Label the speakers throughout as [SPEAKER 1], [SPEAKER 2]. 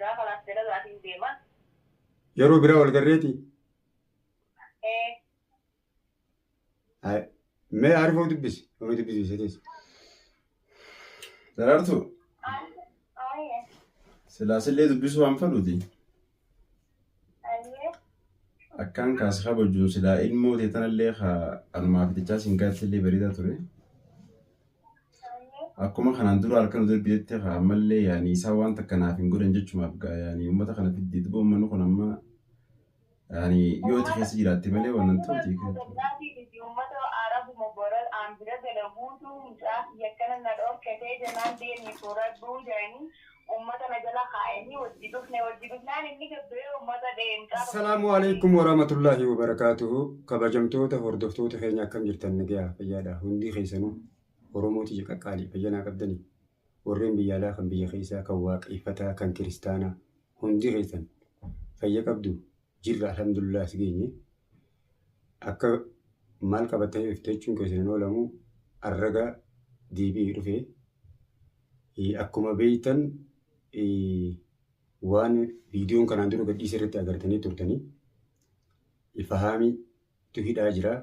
[SPEAKER 1] jira kalaas dalagaatiin deema.
[SPEAKER 2] Yeroo biraa wal garreeti.
[SPEAKER 1] Ee.
[SPEAKER 2] Ay, mee Arifoo dubbisi. Mee dubbisi isa teessi.
[SPEAKER 3] Daraartuu
[SPEAKER 1] Aye.
[SPEAKER 3] silaa sillee dubbisuu waan fedhuuti.
[SPEAKER 1] Aye.
[SPEAKER 3] Akkaan kaas kabajuun silaa ilmoo tee tanallee haa anumaa fitichaa siin gaatti illee bareedaa ture.
[SPEAKER 1] Aye.
[SPEAKER 3] Akkuma kanaan dura harka nu darbitetti haa ammallee yaani isaan waan takka naaf hin godhan jechumaaf gaa yaani uummata kana fiddee duba uummanni kun amma yaani yoo itti keessa jiraatte malee waan nan ta'uti jechuudha.
[SPEAKER 1] Uummata Arabuma bora aan bira dalaguutu mucaa kiyya akkana na dhorkatee jennaan deemii furadhuu jedhanii uummata na jala kaa'anii wajji dhufne wajji dhufnaan inni gabbee uummata deemcaa.
[SPEAKER 2] Assalaamu alaikum warahmatullahi wabarakaatuhu. Kabajamtoota hordoftoota keenya akkam jirtan nagayaa fayyaadha. Hundi keessanuu Oromooti qaqqaalii fayyanaa qabdanii. Warreen biyya alaa kan biyya keessaa kan waaqeffataa kan kiristaanaa hundi keessan fayya qabdu jirra alhamdulillah as geenye. Akka maal qabatanii dhufte jechuun keessan hin oolamu arraga deebi'ee dhufe. Akkuma beektan waan viidiyoon kanaan dura gadhiise irratti agartanii turtanii Fahaamiitu hidhaa jira.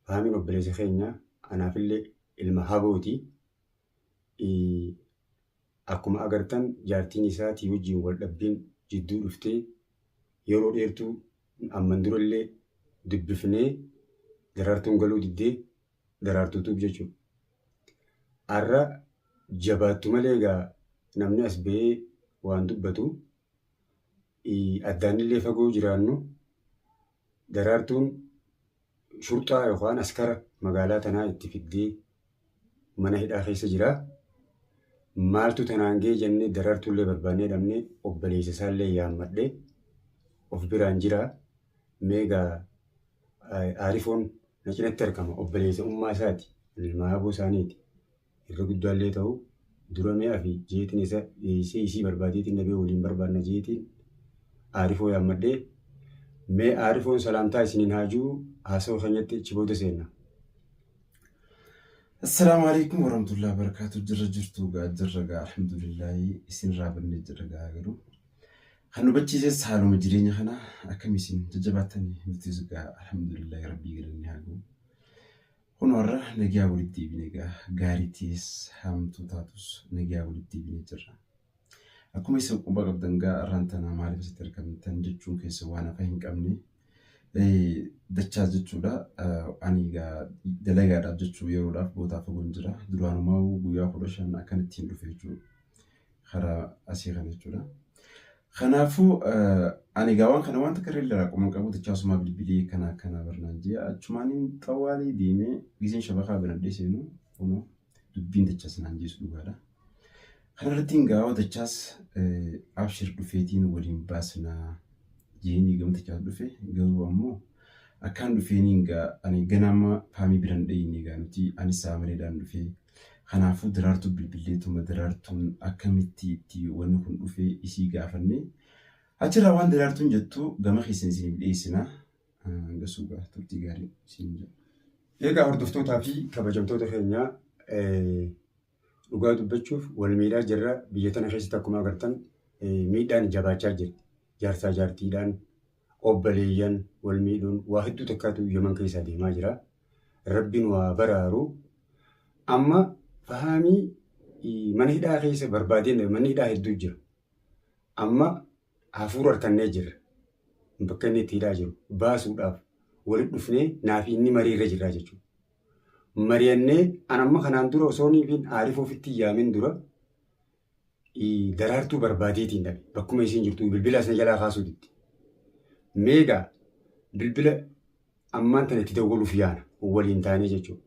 [SPEAKER 2] Fahaamiin obboleessa keenya anaafillee ilma habooti. Akkuma agartan jaartiin isaatii wajjin wal dhabbiin jidduu dhuftee yeroo dheertuu amman durallee dubbifnee Daraartuun galuu diddee Daraartuu Tube jechuudha. Har'a jabaattu malee egaa namni as ba'ee waan dubbatu addaanillee fagoo jiraannu Daraartuun shurxaa yookaan askara magaalaa tanaa itti fiddee mana hidhaa keessa jira. Maaltu tanaan ga'e jennee Daraartuullee barbaannee dhabnee obboleessa isaallee yaammadhee of biraan jira. Mee egaa Aarifoon na cinatti argama. Obboleessa ummaa isaati. Ilma haboo isaaniiti. Irra guddaallee ta'u dura mi'a fi jeetiin isa dhiyeessee isii barbaadeetiin dhabee waliin barbaanna jeetiin Aarifoo yaammadhee mee Aarifoon salaamtaa isiniin haa ji'u haasawa keenyatti achi booda seenna.
[SPEAKER 3] Assalaamu alaikum warahmatullahi wabarakatuh. Jirra jirtu gaa jirra gaa alhamdulillahi isin irraa bannee jirra gaa garuu kan nu bachiises haaluma jireenya kana akkam isin jajjabaattanii nutis gaa alhamdulillahi rabbii galanni haa ga'u. Kun warra nagaa walitti deebine gaa gaariitis hamtuu taatus nagaa walitti deebine jirra. Akkuma isin quba qabdan gaa arraan tana maaliif asitti argamtan jechuun keessa waan hafa hin qabne dachaas jechuudha. Ani gaa dalagaadhaaf jechuu yeroodhaaf bootaa fagoon jira. Duraanumaa guyyaa 15 akkan ittiin dhufe jechuudha. Karaa asii kana jechuudha. Kanaafuu ani egaa waan kana waan takka irra irraa quban qabu dachaasumaa bilbilee kana akkana barnaan jee achumaan xawwaalee deemee giseen shabakaa banadhee seenu kunoo dubbiin dachaas naan jeessu dhugaadha. Kana irratti hin gaa'oo dachaas abshir dhufeetiin waliin baasnaa jeenii gama dachaas dhufe garuu ammoo akkaan dhufeeniin gaa ani ganaama faamii biran dhayine gaa nuti anis saamaleedhaan dhufee Kanaafuu Daraartuu bilbilleetuma Daraartuun akkamitti itti wanni kun dhufe isii gaafanne. Achirraa waan Daraartuun jettu gama keessan isiniif dhiyeessina. Hangasuu gaa turtii gaarii isiniin jedha.
[SPEAKER 2] Egaa hordoftootaa fi kabajamtoota keenya dhugaa dubbachuuf wal miidhaa jirra. Biyya tana keessatti akkuma agartan miidhaan jabaachaa jirti. Jaarsaa jaartiidhaan, obboleeyyan wal miidhuun waa hedduu takkaatu Yaman keessaa deemaa jira. Rabbi nu haa baraaru. Amma Fahaamii mana hidhaa keessa barbaadeen manni hidhaa hedduu jira. Amma hafuura harkannee jirra. Bakka inni itti hidhaa jiru baasuudhaaf walitti dhufnee naafi inni marii irra jirra jechuudha. Mari'annee an amma kanaan dura osoo fi Aarifoo ofitti hin yaamin dura Daraartuu barbaadeetiin dhabe. Bakkuma isiin jirtu bilbila asna jalaa kaasuu didde. Meegaa bilbila ammaan tana itti dawwaluuf yaana waliin taanee jechuudha.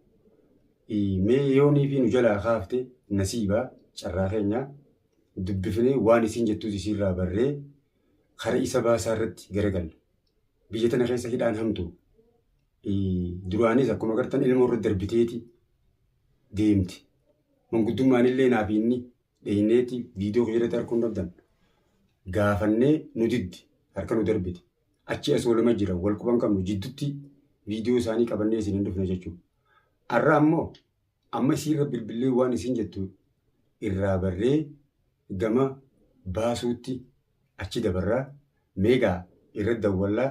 [SPEAKER 2] Mee yoonii fi nu jalaa kaafte nasiibaa carraa keenya dubbifnee waan isiin jettus isiirraa barree kara isa baasaa irratti garagalla. Biyya tana keessa hidhaan hamtu. Duraanis akkuma agartan ilmoo irra darbiteeti deemti. Manguddummaan illee naaf inni dheeyneeti viidiyoo kiyya irratti arguu hin dhabdan. Gaafannee nu diddi harka nu darbite. Achi as waluma jira wal quban qabnu jiddutti viidiyoo isaanii qabannee isin hin dhufne jechuudha. Har'a ammoo amma isiirra bilbillee waan isin jettu irraa barree gama baasuutti Achi dabarraa meegaa irra dawwallaa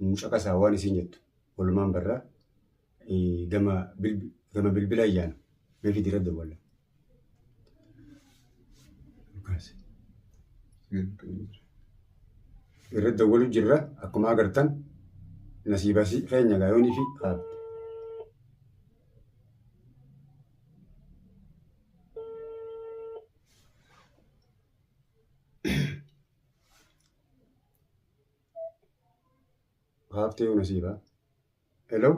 [SPEAKER 2] nu caqasaa waan isiin jettu walumaan barraa gama gama bilbila ayyaana mee fidi irra dawwallaa. Irra dawwalu jirra akkuma agartan nasiibasii keenya gaayoonii fi qaabde. Qaaftee yoo nasiibaa. Hello?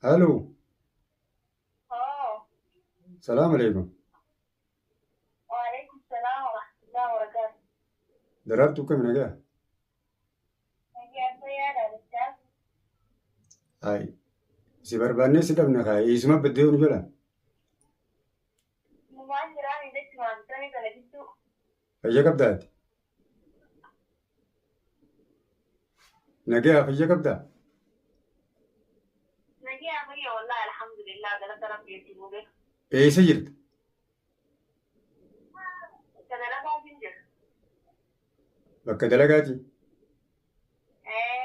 [SPEAKER 2] Hello?
[SPEAKER 1] Oo.
[SPEAKER 2] Salaam alaikum.
[SPEAKER 1] Waalaikum salaam wa rahmatullahi wa barakatuh.
[SPEAKER 2] Daraartuu akkami nagaa?
[SPEAKER 1] Nagaa fayyaadha jechaa.
[SPEAKER 2] Hai. Si barbaannee si dhabne kaa eessuma baddee nu jala.
[SPEAKER 1] Numaan jiraan jechumaan bitanii kana gidduu.
[SPEAKER 2] Fayya qabdaati. Nagaa fayya qabdaa?
[SPEAKER 1] Nagaa fayya wallahi alhamdulillah galata rabbiitti buge.
[SPEAKER 2] Eessa jirta?
[SPEAKER 1] Bakka dalagaatiin jira.
[SPEAKER 2] Bakka dalagaati?
[SPEAKER 1] Ee.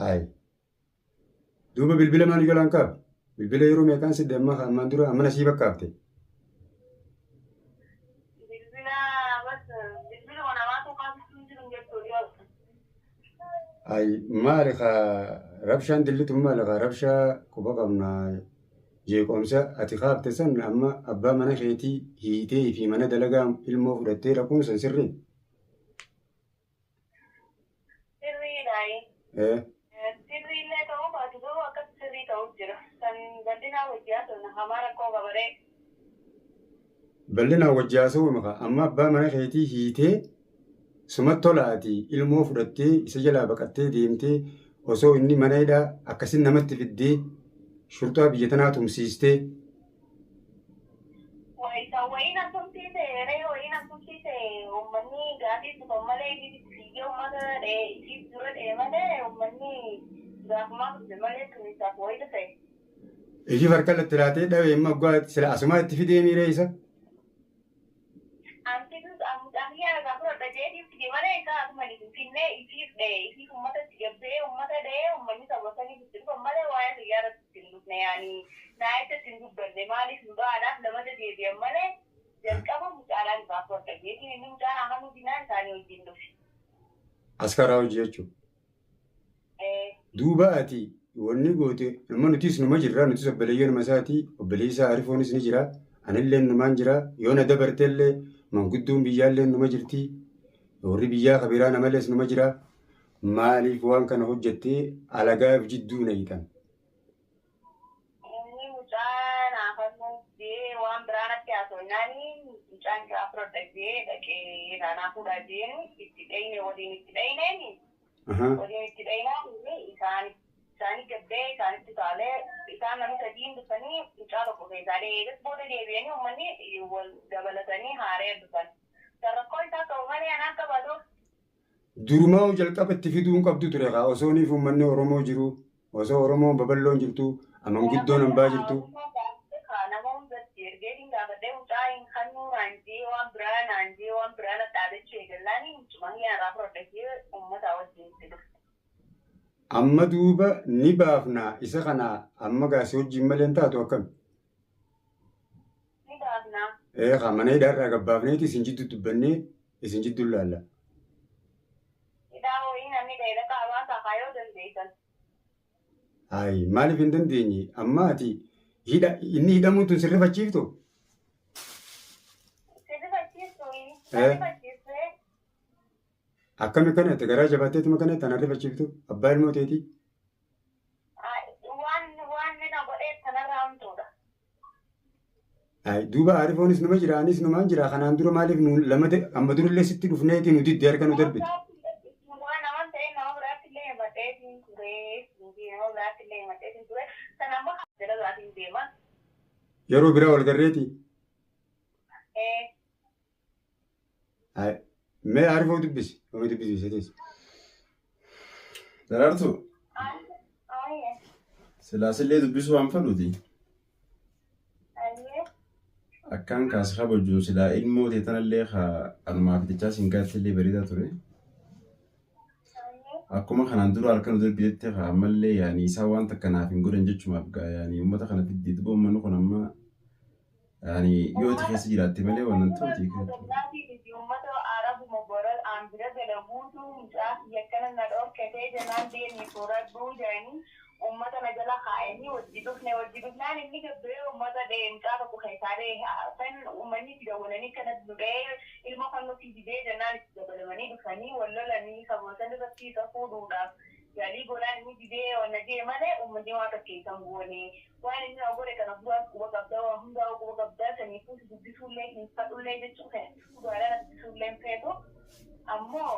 [SPEAKER 2] Hai. Duuba bilbila maal jalaan kaafte? Bilbila yeroo meeqaan sidde amma ammaan dura amma nasiiba kaafte?
[SPEAKER 1] Bilbila bas bilbiluma namaatu kaasisuu jiru jechuudha yoo.
[SPEAKER 2] Hai maali kaa rabshaan dillitu maali kaa rabshaa quba qabna jeequmsa ati kaafte san amma abbaa mana keetii hiitee fi mana dalagaa ilmoo fudhattee dhaquun san sirrii?
[SPEAKER 1] Sirriidhaayi.
[SPEAKER 2] Ee.
[SPEAKER 1] Sirriillee ta'uu baatu garuu akkas sirrii ta'uu jira. Kan bal'inaa hojii haasofna hamaa rakkoo qabaree.
[SPEAKER 2] Bal'inaan wajji haasa'uu maka amma abbaa mana keetii hiitee suma tolaati ilmoo fudhattee isa jalaa baqattee deemtee osoo inni mana hidhaa akkasin namatti fiddee shurxaa biyya tanaa tumsiistee
[SPEAKER 1] Wayita wayii nan tumsiise ree wayii nan tumsiise uummanni gaafii dhufan malee fiigee uummata dhee isiif dura dhee malee uummanni gaafumaa dhufe malee tumisaaf wayii dhufe.
[SPEAKER 2] Ifiif harka latti laatee dhawee imma gwa sila asumaa itti fidee miiree isa.
[SPEAKER 1] Antitus ammucaan irraa fudhadha jeetiif fide malee isaa asuma hin finne isiif dhee isiif uummata itti gabbee uummata dhee uummanni saba saniif itti dhufan malee waa'ee xiyyaara itti hin dhufne yaani naayicha itti hin dubbanne maaliif nu ba'aadhaaf lamata deebi'an malee jalqaba mucaadhaan irraa fudhadha jeetiin inni mucaan hafanuu dinaan isaanii wajjin dhufe.
[SPEAKER 2] Askaraa hojii jechuudha. Duuba ati wanni goote amma nutis numa jirra nutis obboleeyyan nama isaati obboleessa Arifoonis ni jira anillee numaan jira yoo na dabarteellee manguddoon biyyaallee numa jirti warri biyyaa kabiraa namalees numa jira maaliif waan kana hojjettee alagaaf jidduu na hiitan.
[SPEAKER 1] Inni mucaa naafannuu jee waan biraa natti haasofnaani mucaan irraa fudhadha jee dhaqee irraa naa fuudhaa jeen itti dhayne waliin itti dhayneeni waliin itti dhaynaan inni isaan isaanii gabbee isaanitti taalee isaan namni sadiin dhufanii mucaa tokko keessaa eegas booda deebi'anii uummanni wal dabalatanii haaree dhufan. Kan rakkoo isaa qabu malee anaan qabatu.
[SPEAKER 2] Durumaa jalqaba itti fiduu hin qabdu ture kaa osoo niif uummanni Oromoo jiru osoo Oromoon babal'oon jirtu amanguddoon hambaa jirtu.
[SPEAKER 1] Nama hundatti ergeetiin gaafadhee mucaa hin kannuu naan jee waan biraa naan jee waan biraa na dhaabachuu eegallaanii mucuma hiyyaarraa fudhadhatee uummata wajjin itti dhufe.
[SPEAKER 2] Amma duuba ni baafna isa kana amma gaasii wajjin malee hin taatu akkami?
[SPEAKER 1] Ni baafna.
[SPEAKER 2] Ee kaa mana hidhaarraa gabbaafneeti isin jidduu dubbannee isin jidduu laalla.
[SPEAKER 1] Hidhaa wayii namni dheeda qaabaa saafaa yoo dandeessan.
[SPEAKER 2] Hayi maaliif hin dandeenye amma ati hidha inni hidhamuun tun sirrifachiiftu?
[SPEAKER 1] Sirrifachiistu.
[SPEAKER 2] Eh.
[SPEAKER 1] Sirrifachiistee.
[SPEAKER 2] Akkami kana itti garaa jabaatteetuma kana itti anarrifachiiftu abbaa ilmoo teetii?
[SPEAKER 1] Waan waan na godhee kanarraa hamtuudha.
[SPEAKER 2] Hayi duuba Arifoonis numa jira anis numaan jira kanaan dura maaliif nu lamate amma durillee sitti dhufneeti nu didde harka nu darbite.
[SPEAKER 1] Waan naman ta'e nama biraatti illee himadheetiin ture. Nama biraatti illee himadheetiin ture. Sana ammoo dalagaatiin deema.
[SPEAKER 2] Yeroo biraa wal garreeti.
[SPEAKER 1] Ee.
[SPEAKER 2] Hayi mee Arifoo dubbisi mee dubbisi isa teessi.
[SPEAKER 3] Daraartuu
[SPEAKER 1] Ayyee.
[SPEAKER 3] silaasillee dubbisuu waan fedhuuti.
[SPEAKER 1] Ayyee.
[SPEAKER 3] Akkaan kaas kabajuun silaa ilmoo ta'e tanallee anumaa fitichaa siin gaatti illee bareedaa ture. Akkuma kanaan dura harka nu darbitetti ammallee yaani isaan waan takka naaf hin godhan jechumaaf gaa yaani uummata kana fiddee duuba uummanni kun amma yaani yoo ati keessa jiraatte malee wannan ta'uti.
[SPEAKER 1] Uummata Arabuma bora aan bira dalaguutu mucaa kiyya akkana na dhorkatee jennaan deemii furadhuu jedhanii uummata na jala kaayanii wajji dhufne. Wajji dhufnaan inni gabbee uummata dhee mucaa tokko keessaa dhee kan uummanni itti dawwalanii kana nu dhee ilmoo kan nuti didee jennaan itti dabalamanii dhufanii wal lolanii saboota irratti isa fuudhuudhaaf yaalii godhaan inni didee wanna jee malee uummanni waan takka goone. Waan inni na godhe kana duraas quba qabdaa, waan hundaa quba qabdaa. Saniifuu si dubbisuullee hin fadhullee jechuu kana dhugaadhaan dubbisuullee hin feetu. Ammoo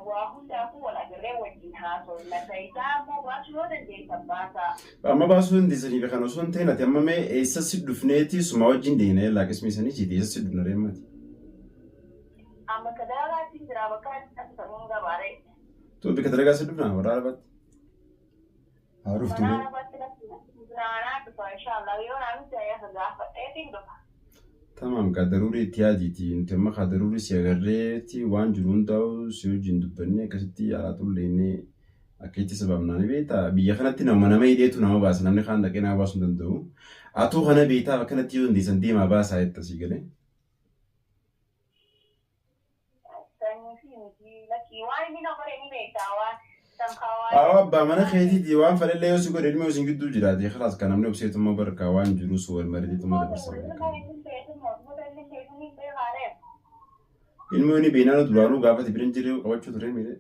[SPEAKER 1] waa hundaafuu wal agarree wajjin haasofna. Isaa ammoo baasuu yoo dandeessan baasaa.
[SPEAKER 3] Amma baasuu dandeessanii fi kan osoo hin ta'in ati amma mee eessa si dhufneeti suma wajjin deemnee laaqismi sanii siiti eessa si dhufna reemmati.
[SPEAKER 1] Amma ka dalagaatti jira bakka ati sanuun gabaaree.
[SPEAKER 3] Tu bika dalagaa si dhufna warra Arabaatti.
[SPEAKER 2] Haa dhuftu.
[SPEAKER 1] Mana Arabaatti naanaa dhufa inshallah, yoo naamicha ayyaasa gaafadheetiin dhufa.
[SPEAKER 3] Tamaam kaa daruurii itti yaadiiti nuti amma kaa daruurii si agarreetti waan jiru hundaa'u si wajjin dubbannee akkasitti alaa xulleennee akka itti sababnaa ni beektaa, biyya kanatti nama nama hidheetu nama baasa, namni kaan dhaqee nama baasuu hin danda'u. Atuu kana beektaa, akkanatti yoo dandeessan deemaa baasaa jetta sii galee.
[SPEAKER 1] Sanii fi miti lakkii waan inni na godhe ni beektaa waan sankaa waan.
[SPEAKER 3] Awwa, abbaa mana keetiiti waan fedhallee yoo si godhe ilmi yoo isin gidduu jiraate khalaas kan namni obseetuma barka waan jirus wal mariitetuma dabarsa. Ilmoo inni beeknaan duraanuu gaafate bira hin jirre qabachuu ture miire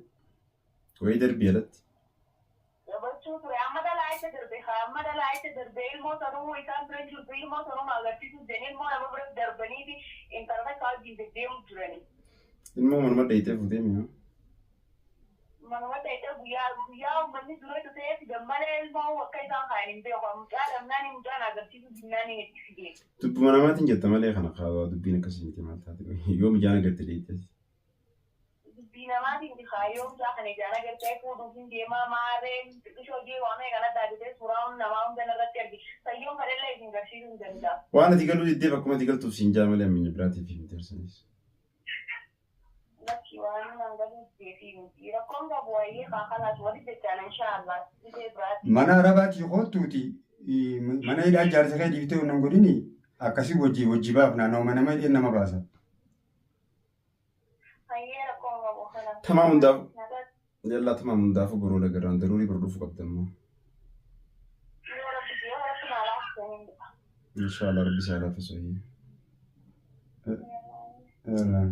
[SPEAKER 3] wayii darbii alatti.
[SPEAKER 1] Qabachuu ture, amma dhalaa isa darbe, amma dhalaa isa darbe, ilmoo sanuu isaan bira jirtu, ilmoo sanuu agarsiisuuf jedhanii ilmoo nama bira darbanii fi intala takka wajjin deddeemu jirani.
[SPEAKER 3] Ilmoo manuma dheeyitee fuutee mi'a.
[SPEAKER 1] Manuma ta'e guyyaa guyyaa uummanni dura dhufee fidan malee ilmoo akka isaan kaayan hin beeku. Mucaa dhabnaan mucaan agarsiisuu dinnaan itti fide.
[SPEAKER 3] Dubbuma namaatiin jetta malee kana kaawaa dubbiin akkasii miti, maal taate yoo mijaan agarte dheeyitee.
[SPEAKER 1] Dubbii namaatiin kaayyoo mucaa kana ijaan agartee fuudhuuf hin deemaa maarreen xiqqishoo jee waamee kana dhaabbatee suuraa namaa hunda irratti arge. Sayyoon fedhallee isin garsiisuu hin danda'a.
[SPEAKER 3] Waan ati galuu diddeef akkuma ati galtuuf siin jaa malee amminya biraatiif hin teersanis.
[SPEAKER 1] Lakki, waan nan galuu diddeefi miti. Rakkoon qabu wayyee kaakalaas walitti jechaan inshaallah dhibee biraati.
[SPEAKER 2] Mana Arabaatii kootuuti mana hidhaa jaarsa kee dhiiftee wannan godhini akkasii wajji wajji baafna, nama nama hidheen nama baasa.
[SPEAKER 1] Hayyee, rakkoon qabu kana.
[SPEAKER 3] Tamaam hundaaf. Yallaa, tamaam hundaafuu boroo lagarraan daruurii bor dhufuu qabda immoo.
[SPEAKER 1] Yoo rabbi yoo rabbi naa laafisanii hin dhufa.
[SPEAKER 3] Inshaallah rabbi isaa laaffisu.
[SPEAKER 2] Yalaa.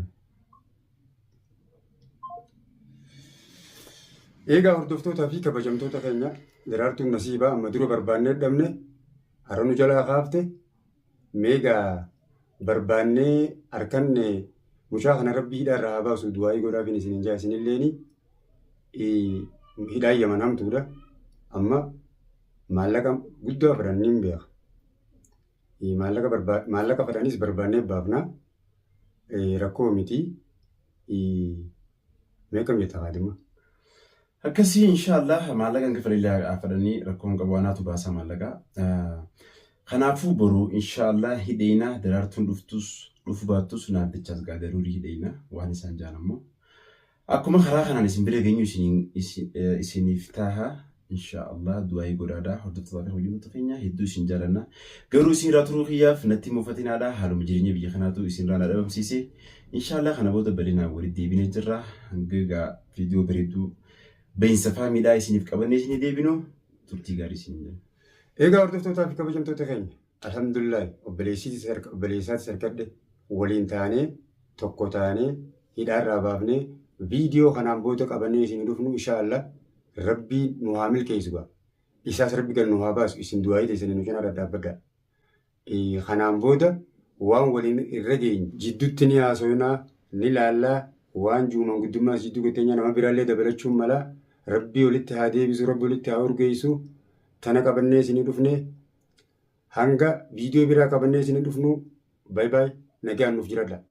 [SPEAKER 2] Egaa hordoftootaa fi kabajamtoota keenya, Daraartuun Nasiibaa amma dura barbaannee dhabne har'a nu jalaa kaafte. Meegaa barbaannee harkanne mucaa kana rabbii hidhaa irraa haa baasu du'aayii godhaafin isin hin jaa. Isinilleeni hidhaan Yaman hamtuudha. Amma maallaqa guddaa fedhan niin beeka. Maallaqa maallaqa fedhanis barbaannee baafna. Rakkoo miti. Meeqam jetta kaadhima?
[SPEAKER 3] Akkasii inshaallah maallaqa hanga fedhallee haa fedhanii rakkoon qabu, anaatu baasaa maallaqa. Kanaafuu boru inshaallah hidheena, Daraartuun dhuftus dhufu baattus naaf dachaas gaa daruurii hidheena waan isaan jaan ammoo. Akkuma karaa kanaan isin bira geenyu isiniif taaha inshaallah. Du'aayii godhaadha hordoftoota fi hojjettoota keenya, hedduu isin jaalanna. Garuu isin irraa turuu kiyyaaf natti mufatinaadha, haaluma jireenya biyya kanaatu isin irraa na dhabamsiise. Inshaallah kana booda bal'inaan walitti deebinee jirra. Hanga gaa viidiyoo bareedduu bahinsa faamiidhaa isiniif qabannee isinii deebinu turtii gaarii isin jenna.
[SPEAKER 2] Egaa hordoftootaa fi kabajamtoota keenya, alhamdulillah obboleessaatis harkadhe waliin taanee tokko taanee hidhaarraa baafnee viidiyoo kanaan booda qabannee isin dhufnu inshaallah rabbiin nu haa milkeessu gaa. Isaas rabbi gad nu haa baasu, isin du'aayii teessanii nu cinaa dhadhaabbadhaa. Kanaan booda waan waliin irra geenyu jidduutti ni haasofnaa, ni laallaa, waan juuman guddummaas jidduu gatteenya nama biraallee dabalachuun mala. Rabbii walitti haa deebisu, rabbi walitti haa urgeessu. Tana qabannee isinii dhufne, hanga viidiyoo biraa qabannee isinii dhufnu, bye bye, nagaan nuuf jiradha.